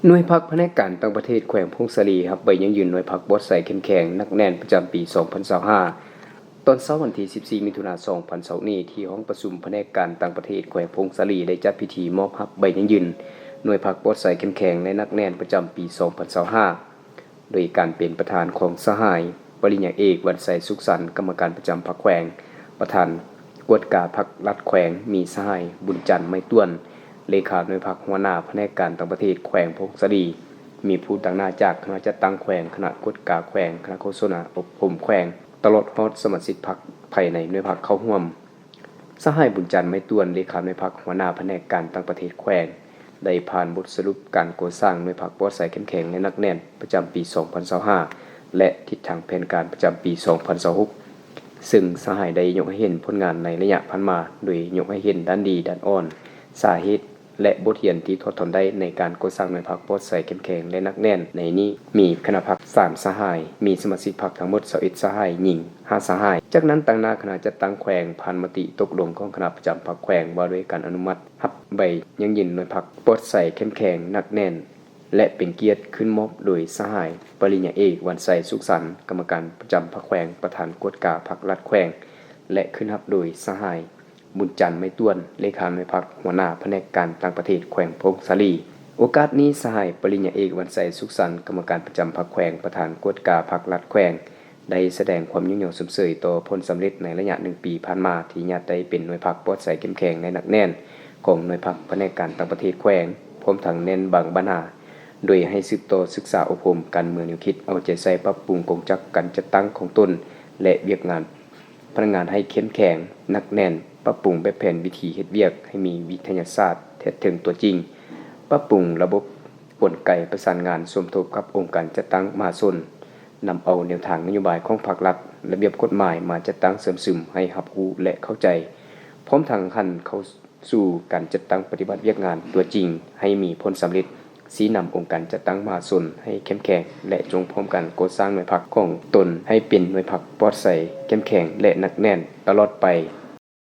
ໜ່ວຍພັກພະແນກການຕ່າງປະເທດແຂວງຜົ້ງສາລີ ຮັບໃບຢັ້ງຢືນໜ່ວຍພັກປອດໃສເຂັ້ມແຂງໜັກແໜ້ນປະຈຳປີສອງພັນຊາວຫ້າ. ຕອນເຊົ້າວັນທີສິບສີ່ ມິຖຸນາ ສອງພັນຊາວນີ້ ທີ່ຫ້ອງປະຊຸມພະແນກການຕ່າງປະເທດແຂວງຜົ້ງສາລີ ໄດ້ຈັດພິທີມອບຮັບໃບຢັ້ງຢືນໜ່ວຍພັກປອດໃສເຂັ້ມແຂງ ແລະ ໜັກແໜ້ນປະຈຳປີສອງພັນຊາວຫ້າ ໂດຍການເປັນປະທານຂອງສະຫາຍ ປະລິນຍາເອກ ວັນໄຊ ສຸກສັນ ກຳມະການປະຈຳພັກແຂວງ, ປະທານກວດກາພັກລັດແຂວງ, ມີສະຫາຍ ບຸນຈັນ ໄມ້ຕວນ ເລຂາໜ່ວຍພັກ, ຫົວໜ້າພະແນກການຕ່າງປະເທດແຂວງຜົ້ງສາລີ, ມີຜູ້ຕາງໜ້າຈາກຄະນະຈັດຕັ້ງແຂວງ, ຄະນະກວດກາແຂວງ, ຄະນະໂຄສະນາອົບຮົມແຂວງ, ຕະຫຼອດຮອດສະມາຊິກພັກພາຍໃນໜ່ວຍພັກເຂົ້າຮ່ວມ. ສະຫາຍ ບຸນຈັນ ໄມ້ຕວນ ເລຂາໜ່ວຍພັກ, ຫົວໜ້າພະແນກການຕ່າງປະເທດແຂວງ ໄດ້ຜ່ານບົດສະຫຼຸບການກໍ່ສ້າງໜ່ວຍພັກປອດໃສເຂັ້ມແຂງ ແລະ ໜັກແໜ້ນປະຈຳປີສອງພັນຊາວຫ້າ ແລະ ທິດທາງແຜນການປະຈຳປີສອງພັນຊາວຫົກ ເຊິ່ງສະຫາຍໄດ້ຍົກໃຫ້ເຫັນຜົນງານໃນໄລຍະຜ່ານມາ, ໂດຍຍົກໃຫ້ເຫັນດ້ານດີ, ດ້ານອ່ອນ, ສາເຫດ ແລະ ບົດຮຽນທີ່ຖອດຖອນໄດ້ໃນການກໍ່ສ້າງໜ່ວຍພັກປອດໃສເຂັ້ມແຂງ ແລະ ໜັກແໜ້ນ. ໃນນີ້ມີຄະນະພັກສາມສະຫາຍ, ມີສະມາຊິກພັກທັງໝົດຊາວເອັດສະຫາຍ, ຍິງຫ້າສະຫາຍ. ຈາກນັ້ນ ຕາງໜ້າຄະນະຈັດຕັ້ງແຂວງຜ່ານມະຕິຕົກລົງຂອງຄະນະປະຈຳພັກແຂວງ ວ່າດ້ວຍການອະນຸມັດຮັບໃບຢັ້ງຢືນໜ່ວຍພັກປອດໃສເຂັ້ມແຂງ ໜັກແໜ້ນ ແລະ ເປັນກຽດຂຶ້ນມອບໂດຍສະຫາຍ ປະລິນຍາເອກ ວັນໄຊ ສຸກສັນ ກຳມະການປະຈຳພັກແຂວງ, ປະທານກວດກາພັກລັດແຂວງ ແລະ ຂຶ້ນຮັບໂດຍສະຫາຍ ບຸນຈັນ ໄມ້ຕວນ ເລຂາໜ່ວຍພັກ, ຫົວໜ້າພະແນກການຕ່າງປະເທດແຂວງຜົ້ງສາລີ. ໂອກາດນີ້ ສະຫາຍ ປະລິນຍາເອກ ວັນໄຊ ສຸກສັນ ກຳມະການປະຈຳພັກແຂວງ, ປະທານກວດກາພັກລັດແຂວງ ໄດ້ສະແດງຄວາມຍິນຍອມຊົມເຊີຍຕໍ່ຜົນສຳເລັດໃນໄລຍະໜຶ່ງປີຜ່ານມາ ທີ່ຍາດໄດ້ເປັນໜ່ວຍພັກປອດໃສເຂັ້ມແຂງ ແລະ ໜັກແໜ້ນຂອງໜ່ວຍພັກພະແນກການຕ່າງປະເທດແຂວງ, ພ້ອມທັງເນັ້ນບາງບັນຫາ ໂດຍໃຫ້ສືບຕໍ່ສຶກສາອົບຮົມການເມືອງແນວຄິດ, ເອົາໃຈໃສ່ປັບປຸງກົງຈັກການຈັດຕັ້ງຂອງຕົນ ແລະ ວຽກງານພະນັກງານໃຫ້ເຂັ້ມແຂງ, ໜັກແໜ້ນ, ປັບປຸງແບບແຜນວິທີເຮັດວຽກໃຫ້ມີວິທະຍາສາດ, ແທດເຖິງຕົວຈິງ, ປັບປຸງລະບົບກົນໄກປະສານງານສົມທົບກັບອົງການຈັດຕັ້ງມະຫາຊົນ, ນຳເອົາແນວທາງນະໂຍບາຍຂອງພັກລັດ, ລະບຽບກົດໝາຍມາຈັດຕັ້ງເຊື່ອມຊຶມໃຫ້ຮັບຮູ້ ແລະ ເຂົ້າໃຈ, ພ້ອມທັງຫັນເຂົ້າ ສູ່ການຈັດຕັ້ງປະຕິບັດວຽກງານຕົວຈິງໃຫ້ມີຜົນສຳເລັດ, ຊີ້ນຳອົງການຈັດຕັ້ງມະຫາຊົນໃຫ້ເຂັ້ມແຂງ ແລະ ຈົ່ງພ້ອມກັນກໍ່ສ້າງໜ່ວຍພັກຂອງຕົນໃຫ້ເປັນໜ່ວຍພັກປອດໃສ, ເຂັ້ມແຂງ ແລະ ໜັກແໜ້ນຕະຫຼອດໄປ.